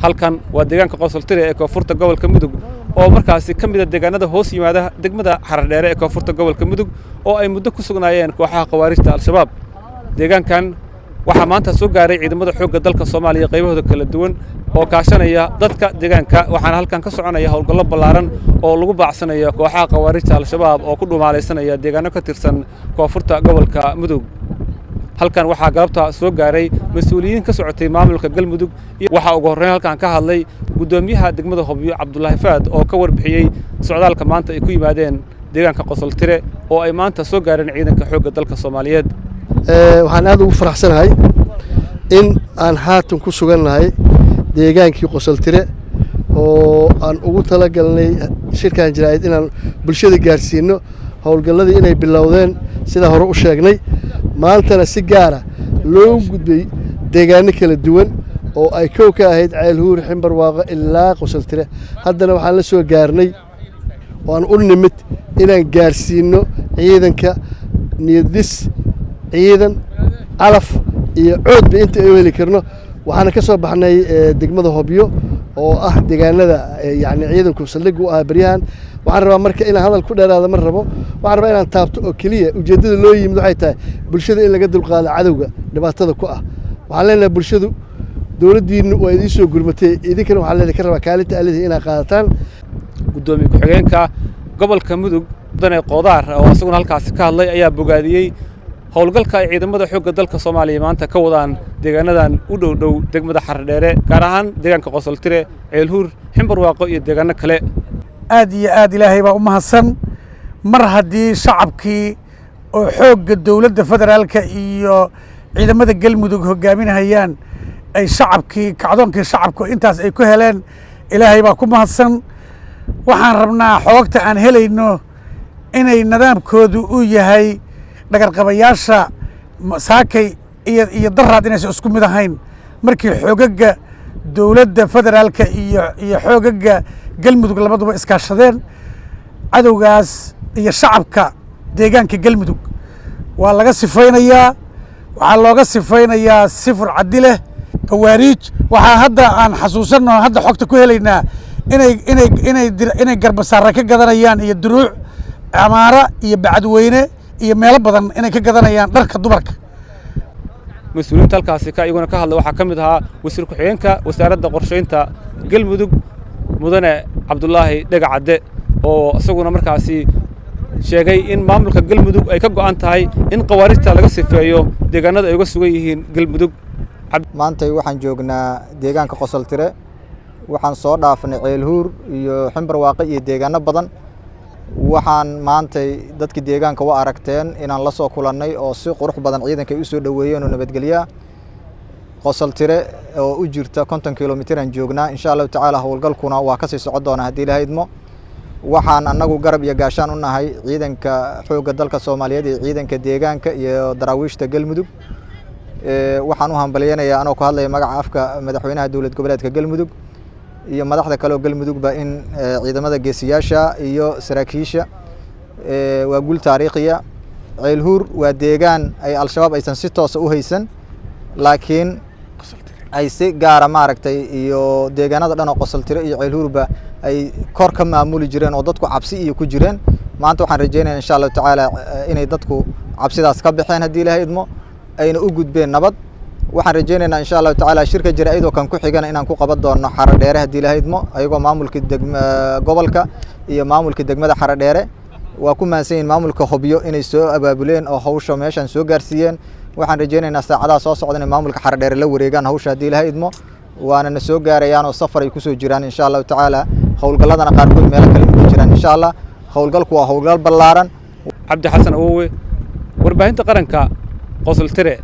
Halkan waa deegaanka Qosoltire ee koonfurta gobolka Mudug, oo markaasi ka mid ah deegaanada hoos yimaada degmada Xaradheere ee koonfurta gobolka Mudug, oo ay muddo ku sugnaayeen kooxaha khawaarijta Al-Shabaab. Deegaankan waxaa maanta soo gaaray ciidamada xoogga dalka Soomaaliya qaybahooda kala duwan oo kaashanaya dadka deegaanka, waxaana halkan ka soconaya howlgallo ballaaran oo lagu baacsanayo kooxaha khawaarijta Al-Shabaab oo ku dhumaalaysanaya deegaano ka tirsan koonfurta gobolka Mudug. Halkan waxaa galabta soo gaaray mas-uuliyiin ka socotay maamulka Galmudug. Waxaa ugu horreyn halkan ka hadlay guddoomiyaha degmada Hobyo, Cabdulaahi Faad, oo ka warbixiyey socdaalka maanta ay ku yimaadeen deegaanka Qosoltire oo ay maanta soo gaareen ciidanka xoogga dalka Soomaaliyeed. Waxaan aad ugu faraxsanahay in aan haatan ku sugannahay deegaankii Qosoltire oo aan ugu talagalnay shirkan jaraa'id inaan bulshada gaarsiino howlgalladii inay bilowdeen sida hore u sheegnay, maantana si gaara loo gudbay deegaano kala duwan oo ay kow ka ahayd Ceelhuur, Ximbarwaaqo ilaa Qosoltire. Haddana waxaan la soo gaarnay oo aan u nimid inaan gaarsiino ciidanka niyadis, ciidan, calaf iyo coodba inta ay u heli karno. Waxaana ka soo baxnay degmada Hobyo oo ah deegaanada yacni ciidanku saldhig u ah beryahan. Waxaan rabaa marka inaan hadal ku dheeraada ma rabo, waxaan rabaa inaan taabto oo keliya ujeeddada loo yimid waxay tahay bulshada in laga dulqaado cadowga dhibaatada ku ah. Waxaan leenahay bulshadu, dowladdiinnu waa idiin soo gurmatay, idinkana waxaan leedahay ka rabaa kaalinta alidii inaad qaadataan. Guddoomiye ku-xigeenka gobolka Mudug, Mudane Qoodaar, oo isaguna halkaasi ka hadlay ayaa bogaadiyey howlgalka ay ciidamada xoogga dalka Soomaaliya maanta ka wadaan deegaanadan u dhow dhow degmada Xaradheere, gaar ahaan deegaanka Qosoltire, Ceelhuur, Ximbarwaaqo iyo deegaano kale. Aad iyo aad Ilaahay baa u mahadsan. Mar haddii shacabkii oo xoogga dowladda federaalka iyo ciidamada Galmudug hogaaminahayaan ay shacabkii kacdoonkii shacabku intaas ay ku heleen, Ilaahay baa ku mahadsan. Waxaan rabnaa xoogta aan helayno inay nidaamkoodu uu yahay dhagarqabayaasha saakay iyo daraad inaysan isku mid ahayn. Markii xoogaga dowladda federaalka iyo xoogaga Galmudug labaduba iskaashadeen, cadowgaas iyo shacabka deegaanka Galmudug waa laga sifaynayaa. Waxaa looga sifaynayaa sifur caddi leh kawaariij. Waxaa hadda aan xasuusanno, hadda xogta ku helaynaa inay garbasaare ka gadanayaan iyo duruuc, Camaara iyo Bacadweyne iyo meelo badan inay ka gadanayaan dharka dumarka. Mas-uuliyiinta halkaasi ka iyaguna ka hadlay waxaa ka mid ahaa wasiir ku-xigeenka wasaaradda qorshaynta Galmudug, Mudane Cabdulaahi Dhegacadde, oo isaguna markaasi sheegay in maamulka Galmudug ay ka go'an tahay in khawaarijta laga sifeeyo deegaanada ay uga sugan yihiin Galmudug. Maantay waxaan joognaa deegaanka Qosoltire. Waxaan soo dhaafnay Ceelhuur iyo Ximbarwaaqe iyo deegaano badan. Waxaan maantay dadkii deegaanka u aragteen inaan la soo kulannay oo si qurux badan ciidanka ay u soo dhoweeyeen oo nabadgelyaa. Qosoltire oo u jirta 50 kilomitir aan joognaa. Insha Allahu tacaala howlgalkuna waa kasii socon doonaa haddii Ilaahay idmo. Waxaan annagu garab iyo gaashaan u nahay ciidanka xoogga dalka Soomaaliyeed iyo ciidanka deegaanka iyo daraawiishta Galmudug. Waxaan u hambalyeynayaa, anoo ku hadlaya magaca afka madaxweynaha dowlad goboleedka Galmudug iyo madaxda kale oo Galmudugba, in ciidamada geesiyaasha iyo saraakiisha waa guul taariikhiya. Ceelhuur waa deegaan ay Al-Shabaab aysan si toosa u haysan, laakiin ay si gaara maaragtay iyo deegaanada dhan oo Qosoltire iyo Ceelhuurba ay kor ka maamuli jireen oo dadku cabsi iyo ku jireen. Maanta waxaan rajeynaya insha Allahu tacaala inay dadku cabsidaas ka baxeen haddii Ilaahay idmo, ayna u gudbeen nabad. Waxaan rajeynaynaa insha Allahu tacaala shirka jaraa'id oo kan ku xigana inaan ku qaban doono Xaradheere haddii Ilaahay idmo, ayagoo maamulka gobolka iyo maamulka degmada Xaradheere. Waa ku mahadsan yihiin maamulka Hobyo inay soo abaabuleen oo hawsha meeshan soo gaarsiiyeen. Waxaan rajeynaynaa saacadaha soo socda inay maamulka Xaradheere la wareegaan hawsha haddii Ilaahay idmo, waana na soo gaarayaan oo safar ay kusoo jiraan insha Allahu tacaala. Howlgalladana qaarkood meelo kale ku jiraan insha Allah. Howlgalku waa howlgal ballaaran. Cabdi Xasan Awowe, warbaahinta qaranka, Qosoltire.